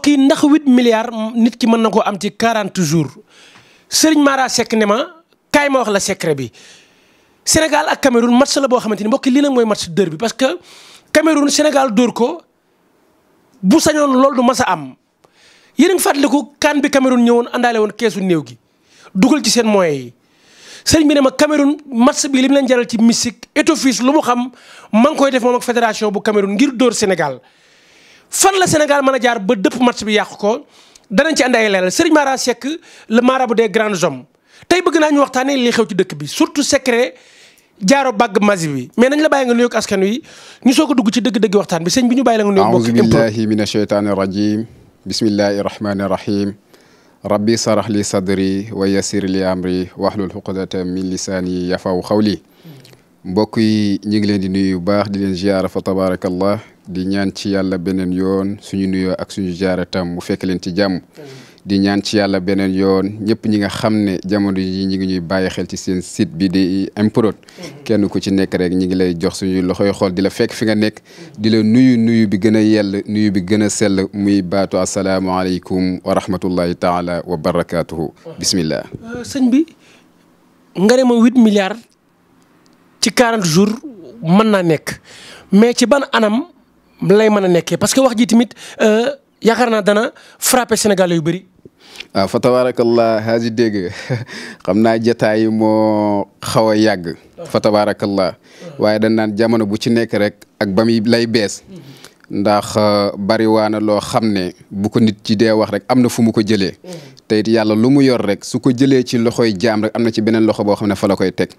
yi ndax 8 milliards nit ki mën na koo am ci 40 jours Serigne Mara Seck ne ma kaay ma wax la secret bi Sénégal ak Cameroun match la boo xamante ni mbokk yi lii nag mooy match derby bi parce que Cameroun Sénégal dóor ko bu sañoon loolu du mas a am yéen a ngi fàttaliku CAN bi Cameroun ñëwoon àndaale woon keesu néew gi dugal ci seen moyens yi sëriñ bi ne ma Cameroun match bi li mu leen jaral ci mystique étoffice lu mu xam ma ngi koy def moom ak fédération bu Cameroun ngir dóor Sénégal fan la Sénégal mën a jaar ba dëpp match bi yàqu ko danañ ci ànd ay leeral Serigne Mara Seck le marabout des grands hommes tey bëgg naa ñu waxtaanee li xew ci dëkk bi surtout secret jaaro bàgg masi bi mais nañ la bàyyi nga nuyoog askan wi ñu soog a dugg ci dëgg-dëgg waxtaan bi sëñ bi ñu bàyyi la nga nuyoog. a'uuzu billahi mina shaytaani rajim bismillahi rahmani rahim rabbi sarah li sadri wa yassir li amri wahlul uqdatan min lisaani yafaw xawli mbokk yi ñu ngi leen di nuyu bu baax di leen ziyaara fa tabarakallah di ñaan ci yàlla beneen yoon suñu nuyoo ak suñu ziyaara tam mu fekk leen ci jàmm di ñaan ci yàlla beneen yoon ñëpp ñi nga xam ne jamono yi ñi ngi ñuy bàyyi xel ci seen site bi di MPROD kenn ku ci nekk rek ñi ngi lay jox suñu loxoy xool di la fekk fi nga nekk di la nuyu bi gën a yell nuyu bi gën a sell muy baatu asalaamaaleykum wa rahmatullahi taala wa barakaatuhu bismillah sëñ bi nga ne ma 8 milliards ci 40 jours mën naa nekk mais ci ban anam lay mën a nekkee parce que wax ji tamit yaakaar naa dana frappé Sénégal yu bëri. waaw fa tabarakallah haaji dégg xam naa jataay moo xaw a yàgg. fa tabarakallah waaye dañ naan jamono bu ci nekk rek ak ba muy lay bees. ndax bari waana loo xam ne bu ko nit ci dee wax rek am na fu mu ko jëlee. te it yàlla lu mu yor rek su ko jëlee ci loxoy jaam rek am na ci beneen loxo boo xam ne fa la koy teg.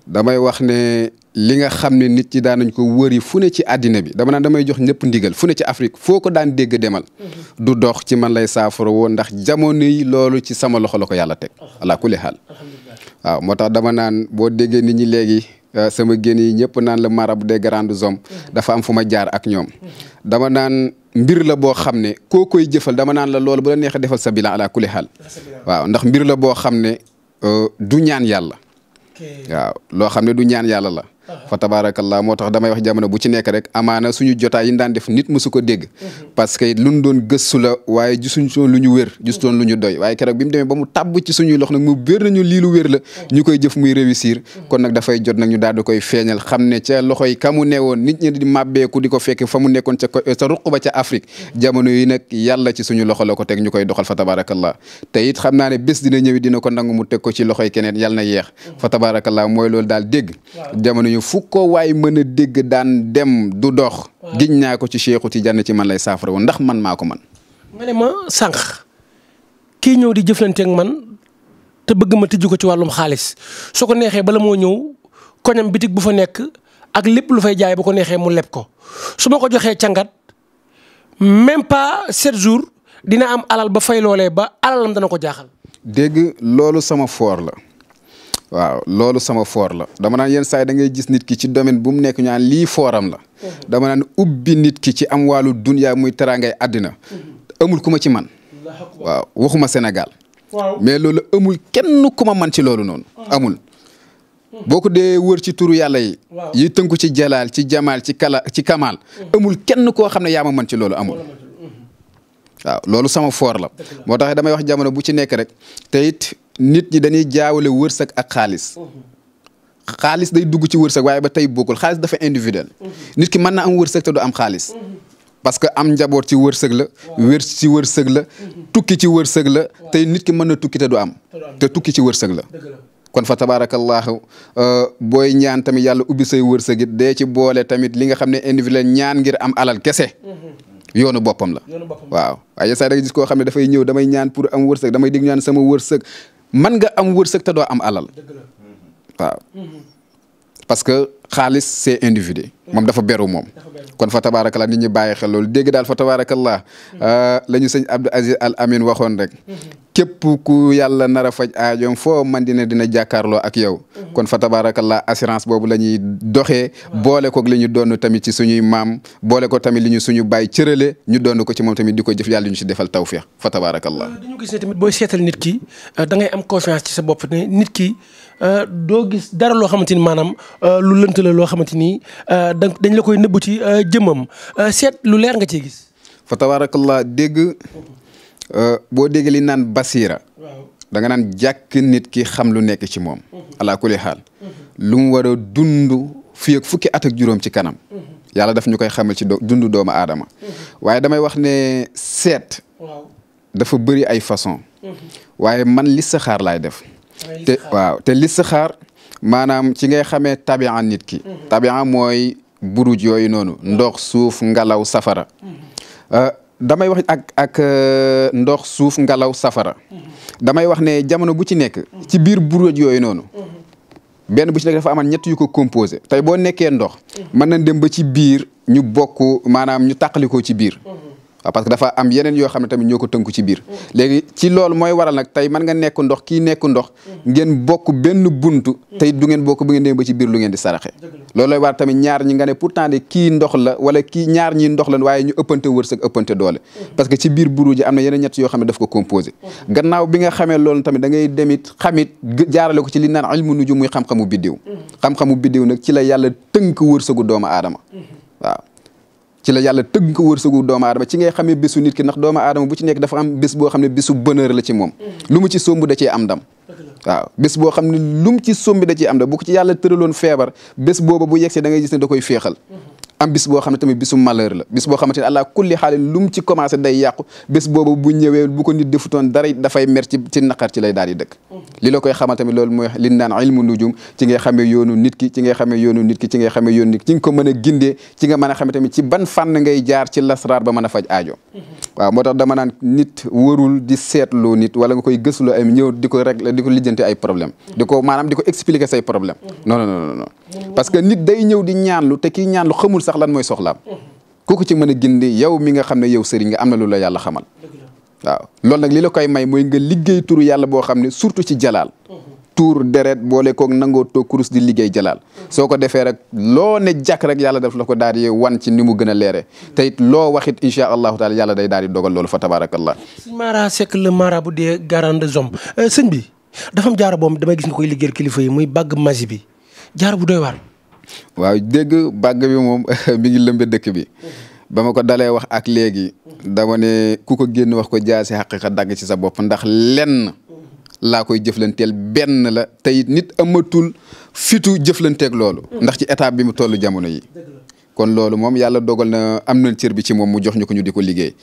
damay wax ne li nga xam ne nit ñi daan nañ ko wëri fu ne ci àddina bi dama naan damay jox ñëpp ndigal fu ne ci Afrique foo ko daan dégg demal. du dox ci man lay saafara woo ndax jamono yi loolu ci sama loxo la ko yàlla teg. ala kulli xaal waaw moo tax dama naan boo déggee nit ñi léegi. sama génn yi ñëpp naan la marabout des grands hommes dafa am fu ma jaar ak ñoom dama naan mbir la boo xam ne koo koy jëfal dama naan la loolu bu la neexee defal sa bilan ala kulli xaal waaw ndax mbir la boo xam ne du ñaan yàlla waaw loo xam ne du ñaan yàlla la fa tabarakallah moo tax damay wax jamono bu ci nekk rek amaana suñu jotaay yi ñu daan def nit mësu ko dégg parce que luñ doon gëstu la waaye gisuñ soon lu ñu wér gisutoon lu ñu doy waaye keroog bi mu demee ba mu tàbb ci suñuy lox nag mu wér nañu lii lu wér la ñu koy jëf muy réussir kon nag dafay jot nag ñu daal di koy feeñal xam ne ca loxoy ka mu newoon nit ñi di màbbeeku di ko fekk fa mu nekkoon ca ruq ba ca Afrique jamono yi nag yàlla ci suñu loxo la ko teg ñu koy doxal fa tabarakallah te it xam naa ne bés dina ñëwi dina ko nangu mu teg ko ci loxoy keneen yàlla na yeex fa tabarakallah mooy loolu daal dégg jamono yu fu ko waay mën a dégg daan dem du dox giñ naa ko ci Cheikhu Tidiane ci man lay saafara woon ndax man maa ko man nga ne ma sànq kii ñëw di jëflanteeg man te bëgg ma tijji ko ci wàllum xaalis su ko neexee bala moo ñëw koñam bitig bu fa nekk ak lépp lu fay jaay bu ko neexee mu leb ko su ma ko joxee cangat même pas 7 jours dina am alal ba fay loolee ba alalam dana ko jaaxal. dégg loolu sama foor la. waaw loolu sama foor la dama naan yenn saa yi da ngay gis nit ki ci domaine bu mu nekk ñu naan lii fooram la dama naan ubbi nit ki ci am wàllu dunya muy teraangay àddina amul ku ma ci man waaw waxuma Sénégal mais loolu amul kenn ku ma man ci loolu noonu amul boo ko dee wër ci turu yàlla yi tënku ci jalaal ci jamaal ci kamaal amul kenn koo xam ne yaa ma man ci loolu amul waaw loolu sama foor la moo tax damay wax jamono bu ci nekk rek te it nit ñi dañuy jaawale wërsëg ak xaalis xaalis day dugg ci wërsëg waaye ba tey bokkul xaalis dafa individuel nit ki mën na am wërsëg te du am xaalis parce que am njaboot ci wërsëg la wér ci wërsëg la tukki ci wërsëg la tey nit ki mën na tukki te du am te tukki ci wërsëg la kon fa tabarakallahu booy ñaan tamit yàlla ubbi say wërsëg it dee ci boole tamit li nga xam ne individuel ñaan ngir am alal kese yoonu boppam la waaw waaye saa da nga gis koo xam ne dafay ñëw damay ñaan pour am wërsëg damay dig ñaan sama wërsëg man nga am wërsëg te doo am alal waaw parce que xaalis c'est individu moom dafa beru moom kon fa tabarakallah nit ñi bàyyi xel loolu dégg daal fa tabarakallah la ñu sëñ Abdou Aziz Al Amin waxoon rek képp ku yàlla nar a faj aajoom foo man dina jàkkaarloo ak yow kon fa tabarakallah assurance boobu la ñuy doxee boole ko li ñu doon tamit ci suñuy maam boole ko tamit li ñu suñu baay cërale ñu doon ko ci moom tamit di ko jëf yàlla ñu si defal tawfiq fa tabarakallah dañu gis ne tamit booy seetal nit ki da ngay am confiance ci sa bopp ne nit ki doo gis dara loo xamante ni maanaam lu lënt la loo xamante ni dañ la koy nëbbu ci jëmmam seet lu leer nga ciy gis. fa tabarakallah dégg boo déggee li naan basira da nga naan jàkk nit ki xam lu nekk ci moom ala kulli xaal lu mu war a dund fii ak fukki at ak juróom ci kanam yàlla daf ñu koy xamal ci dundu doomu aadama waaye damay wax ne seet dafa bëri ay façon waaye man listixaar laay def te waaw te listixaar maanaam ci ngay xamee tabia nit ki tabia mooy buruj yooyu noonu ndox suuf ngelaw safara damay wax ak ndox suuf ngelaw safara damay wax ne jamono bu ci nekk ci biir buruj yooyu noonu benn bu ci nekk dafa amal ñett yu ko composé tey boo nekkee ndox mën nañ dem ba ci biir ñu bokk maanaam ñu tàqalikoo ci biir waaw parce que dafa am yeneen yoo xam ne tamit ñoo ko tënku ci biir léegi ci loolu mooy waral nag tey mën nga nekk ndox kii nekk ndox ngeen bokk benn buntu tey du ngeen bokk bu ngeen dem ba ci biir lu ngeen di saraxe loolu lay waral tamit ñaar ñi nga ne pourtant de kii ndox la wala kii ñaar ñi ndox la waaye ñu ëppante wërsëg ëppante doole parce que ci biir buru ji am na yeneen ñett yoo xam ne daf ko composé gannaaw bi nga xamee loolu tamit da ngay demit xamit jaarale ko ci li naan ilmu nujum muy xam-xamu biddiw xam-xamu biddiw nag ci la yàlla tënk wërsëgu doomu aadama waaw ci la yàlla tëgg ko wërsëgu doomu aadama ci ngay xamee bésu nit ki ndax doomu aadama bu ci nekk dafa am bés boo xam ne bésu bonheur la ci moom lu mu ci somb da cee am ndam waaw bés boo xam ne lu mu ci sombi da ciy am ndam bu ko ci yàlla tëraloon feebar bés booba bu yegsee da ngay gis ne da koy féexal am bis boo xam ne tamit bisu malheur la bis boo xamante ne àla kulli xaalin lu mu ci commencé day yàqu bés boobu bu ñëwee bu ko nit defutoon dara dafay mer ci naqar ci lay daal di dëkk li la koy xamal tamit loolu mooy li naan ilmu nujum ci ngay xamee yoonu nit ki ci ngay xamee yoonu nit ki ci ngay xamee yoonu nit ki ci nga ko mën a gindee ci nga mën a xamee tamit ci ban fànn ngay jaar ci lasraar ba mën a faj aajo waaw moo tax dama naan nit warul di seetloo nit wala nga koy gëstuloo ay ñëw di ko régler di ko lijjanti ay problème di ko maanaam di ko expliquer say problème non non non non parce que nit day ñëw di ñaanlu te kii ñaanlu xamul sax lan mooy soxlaam kooku ci mën a gindi yow mi nga xam ne yow sëriñ nga am na lu la yàlla xamal waaw loolu nag li la koy may mooy nga liggéey turu yàlla boo xam ne surtout ci jalaal tuur deret boole koog nangoo toog kurus di liggéey jalaal soo ko defee rek loo ne jàkk rek yàlla daf la ko daal di wan ci ni mu gën a leere te it loo waxit incha allahu taala yàlla day daal di dogal loolu fa tabarakallah sëñ Mara Seck le marabout des garants des hommes sëñ bi dafa am jaaro boom damay gis nga koy liggéeyal kilifa yi muy bàgg magi bi jaaro bu doy waar waaw dégg bàgg bi moom mi ngi lëmbe dëkk bi ba ma ko dalee wax ak léegi dama ne ku ko génn wax ko jaasi xaqiqa dagg ci sa bopp ndax lenn laa koy jëflanteel benn la tey nit amatul fitu jëflanteeg loolu ndax ci étape bi mu toll jamono yi kon loolu moom yàlla dogal na am na cër bi ci moom mu jox ñu ko ñu di ko liggéey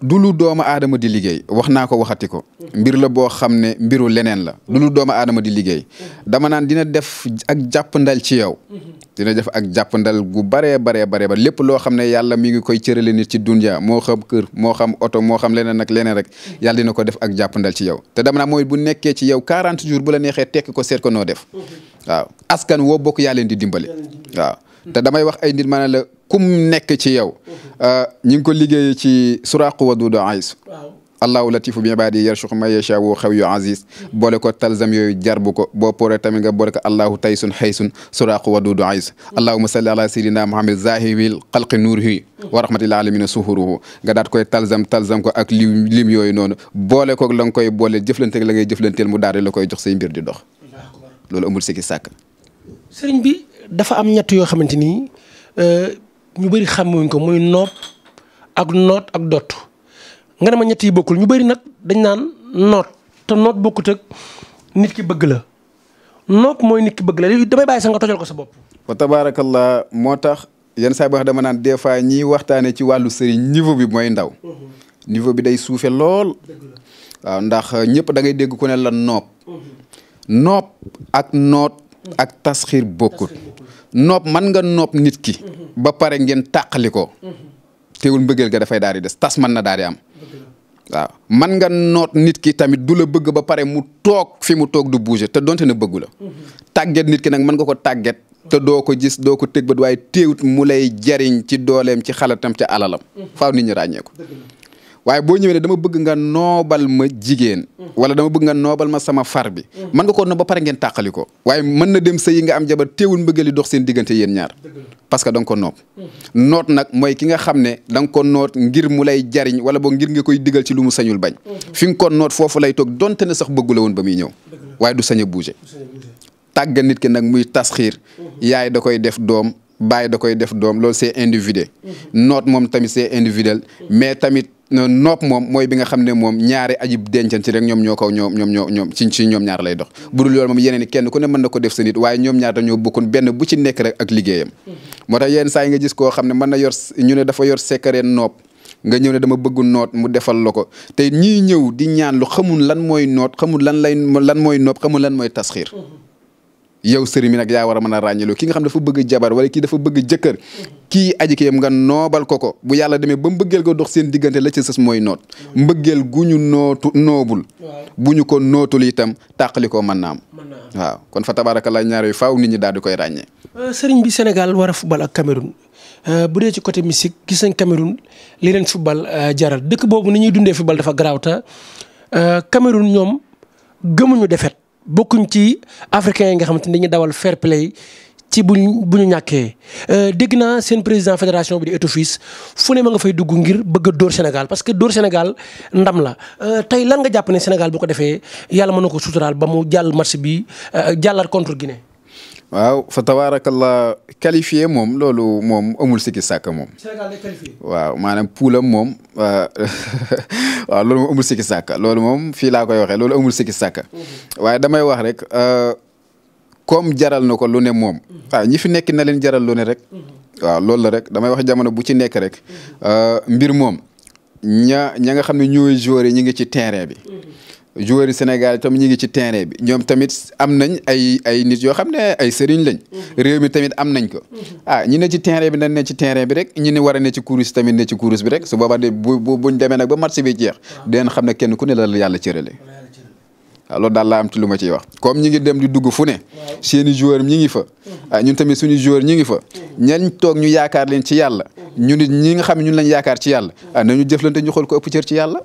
du lu doomu aadama di liggéey wax naa ko waxati ko mbir la boo xam ne mbiru leneen la du lu doomu aadama di liggéey dama naan dina def ak jàppandal ci yow dina def ak jàppandal gu baree ba lépp loo xam ne yàlla mi ngi koy cërale nit ci dunya moo xam kër moo xam oto moo xam leneen ak leneen rek yàlla dina ko def ak jàppandal ci yow te dama naan mooy bu nekkee ci yow 40 jours bu la neexee tekk ko seet ko noo def waaw askan woo bokk yaa leen di dimbale waaw te damay wax ay nit ma ne la kum nekk ci yow ñi ngi ko liggéeyee ci suraqu wadudu ais allahu latifu bi ibaadi yarsuqu man yashaa'u xawiyyu aziz boole ko talzam yooyu jarbu ko boo poree tamit nga boole ko allahu taysun xaysun suraqu wadudu ais allahumma salli ala sayyidina muhammad zahiril xalqi nuurihi wa rahmatil alamina suhuruhu nga daat koy talzam ko ak lim yooyu noonu boole ko la nga koy boole jëflanteel la ngay jëflanteel mu daal di la koy jox say mbir di dox loolu amul sikki sàkk sëriñ bi dafa am ñett yoo xamante ni ñu bëri xamuñ ko muy noob ak noot ak dott nga ne ma ñett yi bokkul ñu bëri nag dañ naan noot te noot bokkut ak nit ki bëgg la noot mooy nit ki bëgg la damay bàyyi sax nga tojal ko sa bopp. wa tabaarakallah moo tax yenn saa yi wax dama naan des fois ñiy waxtaanee ci wàllu sëriñ niveau bi mooy ndaw niveau bi day suufe lool waaw ndax ñëpp da ngay dégg ku ne la noob noob ak noot ak tasxiir bokkut noob man nga noob nit ki ba pare ngeen tàqali ko teewul mbëggeel ga dafay daal di des tas mën na daal di am waaw man nga noot nit ki tamit du la bëgg ba pare mu toog fi mu toog du bouger te donte na bëggu la tàgget nit ki nag mën nga ko tàgget te doo ko gis doo ko tëg bët waaye teewut mu lay jariñ ci dooleem ci xalatam ci alalam faaw nit ñi ràññee ko waaye boo ñëwee ne dama bëgg nga noobal ma jigéen wala dama bëgg nga noobal ma sama far bi mën nga ko noob ba pare ngeen tàqali ko waaye mën na dem sëyi nga am jabar teewul mbëggeel li dox seen diggante yéen ñaar parce que da nga ko noob noot nag mooy ki nga xam ne da nga ko noot ngir mu lay jariñ wala boog ngir nga koy digal ci lu mu sañul bañ fi nga ko noot foofu lay toog donte ne sax bëggu la woon ba muy ñëw waaye du sañ a bouger tàgga nit ki nag muy tasxiir yaay da koy def doom bàyyi da koy def doom loolu c'est individuel noot moom tamit c'est individuel mais tamit nopp moom mooy bi nga xam ne moom ñaari aji dencan ci rek ñoom ñoom ci ñoom ñaar lay dox bu dul loolu moom yeneen kenn ku ne mën na ko def sa nit waaye ñoom ñaar dañoo bokkoon benn bu ci nekk rek ak liggéeyam moo tax yenn saa yi nga gis koo xam ne mën na yor ñu ne dafa yor secret nopp nga ñëw ne dama bëgg noot mu defal la ko te ñii ñëw di ñaan lu xamul lan mooy noot xamul lan mooy nopp xamul lan mooy tasxiir yow sëriñ mi nag yaa war a mën a ràññiloo ki nga xam dafa bëgg jabar wala kii dafa bëgg jëkkër kii aji ki yam nga noobal ko bu yàlla demee ba mbëggeel ko dox seen diggante la ci sës mooy noot mbëggeel gu ñu noobul bu ñu ko nootul itam tàqali ko mën na am waaw kon fa tabaarakallaa ñaar yu faaw nit ñi daal di koy ràññee sëriñ bi Sénégal war a football ak Cameroun bu dee ci côté musique gis nañ Cameroun li leen football jaral dëkk boobu ni ñuy dundee football dafa garaaw te Cameroun ñoom gëmuñu defet bokkuñ ci africains yi nga xamante ni dañuy dawal fair play ci bu ñu ñàkkee dégg naa seen président fédération bi di Eto'o Fils fu ne ma nga fay dugg ngir bëgg a dóor Sénégal parce que dóor Sénégal ndam la tey lan nga jàpp ne Sénégal bu ko defee yàlla mën na ko suturaal ba mu jàll match bi jàllar contre Guinée. waaw fa tabaarakallah qualifié moom loolu moom amul sikki sàkk moom. Sénégal day qualifié. waaw maanaam poulam moom waaw loolu moom amul sikki sàkk loolu moom fii laa koy waxee loolu amul sikki sàkk waaye damay wax rek comme jaral na ko lu ne moom. ñi fi nekk na leen jaral lu ne rek. waaw loolu la rek damay wax jamono bu ci nekk rek mbir moom ña nga xam ne ñooy joueurs yi ñu ngi ci terrain bi. joueurs yi Sénégal itam ñi ngi ci terrain bi ñoom tamit am nañ ay nit yoo xam ne ay sëriñ lañ réew mi tamit am nañ ko ñi ne ci terrain bi nañ ne ci terrain bi rek ñi ne war a ne ci kurus tamit ne ci kurus bi rek su boobaa de buñ demee nag ba match bi jeex dinañ xam ne kenn ku ne la yàlla cërale waaw loolu daal laa am ci lu ma ciy wax comme ñi ngi dem di dugg fu ne seeni joueur ñi ngi fa ñun tamit suñu joueur ñi ngi fa ñañ toog ñu yaakaar leen ci yàlla ñu nit ñi nga xam ne ñun lañ yaakaar ci yàlla nañu jëflante ñu xool ko ëpp cër ci yàlla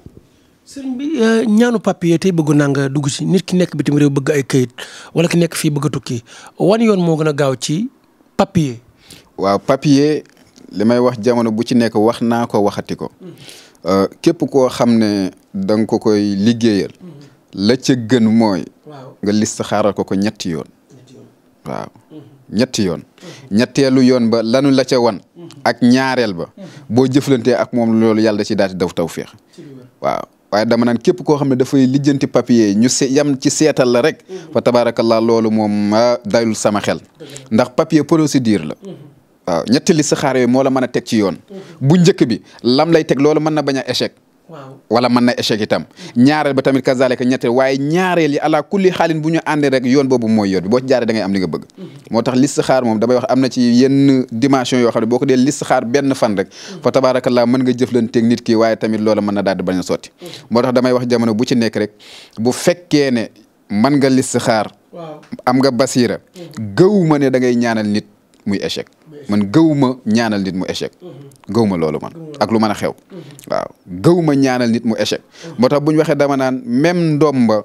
sëriñ bi ñaanu papier tey bëgg naa nga dugg ci nit ki nekk bitim réew bëgg ay këyit wala ki nekk fii bëgg a tukki wan yoon moo gën a gaaw ci papier. waaw papier li may wax jamono bu ci nekk wax naa ko waxati ko képp koo xam ne da nga ko koy liggéeyal la ca gën mooy nga listixaaral ko ñetti yoon waaw ñetti yoon ñetteelu yoon ba lanu la ca wan ak ñaareel ba boo jëflantee ak moom loolu yàlla da ci daal di daw tawfeex waaw waaye dama naan képp koo xam ne dafay lijjanti papier ñu yam ci seetal la rek fa tabarakallah loolu moom dayul sama xel ndax papier procédure la waaw ñetti listixaar yooyu moo la mën a teg ci yoon bu njëkk bi lam lay teg loolu mën na bañ a échec wala mën na échec itam ñaareel ba tamit kazalika ñetteel waaye ñaareel yi ala kulli xaalin bu ñu àndee rek yoon boobu mooy yoon bi boo ci jaaree da ngay am li nga bëgg moo tax listixaar moom damay wax am na ci yenn dimension yoo xam ne boo ko dee listixaar benn fan rek fa tabarakallah mën nga jëflanteeg nit ki waaye tamit loola mën na daal di bañ a sotti moo tax damay wax jamono bu ci nekk rek bu fekkee ne mën nga listixaar am nga basiira gëw ma ne da ngay ñaanal nit muy échec man gëwuma ñaanal nit mu échec gëwuma loolu man ak lu mën a xew waaw gëwuma ñaanal nit mu échec moo tax bu ñu waxee dama naan même ndomba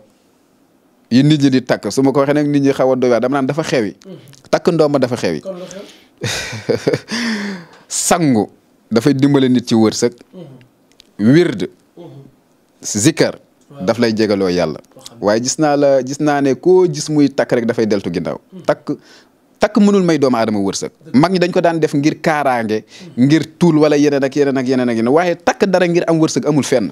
yi nit ñi di takk su ma ko waxee nag nit ñi xaw a doy waar dama naan dafa xewi takk ndomba dafa xewi sangu dafay dimbale nit ci wërsëg wird zikar daf lay jégaloo yàlla waaye gis naa ne koo gis muy takk rek dafay deltu ginnaaw takk mënul may doomu aadama wërsëg mag ñi dañ ko daan def ngir kaaraange ngir tuul wala yeneen ak yeneen waaye takk dara ngir am wërsëg amul fenn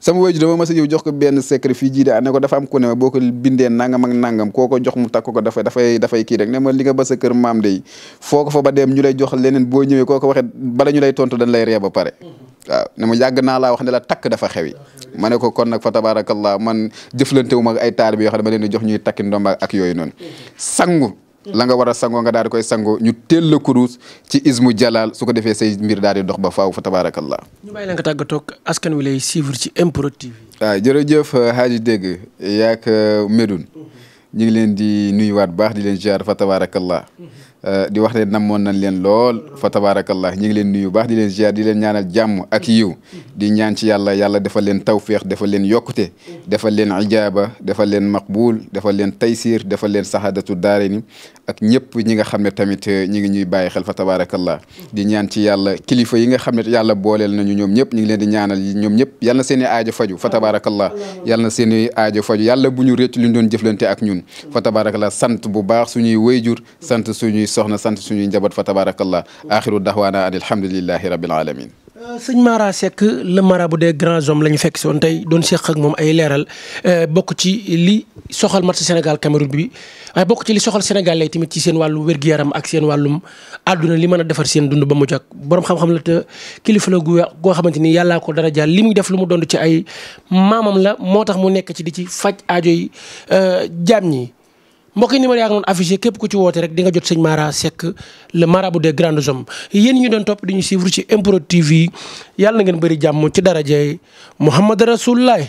sama waajur dama mas a ñëw jox ko benn secret fii jii de ne ko dafa am ku ne boo ko bindee nangam ak nangam koo ko jox mu takk ko dafay kii rek ne ma li nga ba sa kër maam de foo ko fa ba dem ñu lay jox leneen boo ñëwee koo ko waxee bala ñu lay tontu dañ lay ree ba pare waaw ne ma yàgg naa laa wax ne la takk dafa xewi ma ne ko kon nag fa tabarakallah man jëflante wu ma ay taar bi yoo xam ne ma leen di jox ñuy takki ndomba ak yooyu noonu sangu la nga war a sangoo nga daal di koy sangoo ñu teel la kurus ci ismu jalal su ko defee say mbir daal di dox ba faaw fa tabarakallah ñu bàyyi la nga tàggatoo askan wi lay suivre ci MPROD TV. waaw jërëjëf Hadji Dégg yaak Médoune ñu ngi leen di nuyuwaat baax di leen ziar fa tabarakallah di wax ne namoon nañ leen lool fa tabarakallah ñu ngi leen nuyu baax di leen ziar di leen ñaanal jàmm ak yiw di ñaan ci yàlla defal leen tawféex defal leen yokkute defal leen ijaaba defal leen maqbul defal leen taysir defal leen saxaadatu daareni ak ñëpp ñi nga xam ne tamit ñi ngi ñuy bàyyi xel fa tabarakallah di ñaan ci yàlla kilifa yi nga xam ne yàlla booleel nañu ñoom ñëpp ñu ngi leen di ñaanal ñoom ñëpp yàlla na seen i aajo faju fa tabarakallah yàlla na seen i aajo faju yàlla bu ñu récc lu ñu doon jëflante ak ñun fa tabarakallah sant bu baax suñuy wayjur sant suñuy soxna sant suñuy njaboot fa tabarakallah axiru daxwaana an alhamdulillahi rabbil alamin sëñ Mara Seck le marabout des grands hommes la ñu fekk si woon tey doon seq ak moom ay leeral bokk ci li soxal match Sénégal Cameroun bi waaye bokk ci li soxal Sénégal lay tamit ci seen wàllu wér-gu-yaram ak seen wàllum àdduna li mën a defar seen dund ba mu jag borom xam-xam la te kilifa la goo xamante ni yàllaa ko dara jàll li muy def lu mu doon ci ay maamam la moo tax mu nekk ci di ci faj aajo yi jaam ñi. mbokk yi numéro yaa ngi doon affiché képp ku ci woote rek di nga jot sëñ Mara Seck le marabout des grands hommes yéen ñu doon topp di ñu suivre ci MPROD TV yàlla na ngeen bëri jàmm ci darajay Muhammad Rasulullah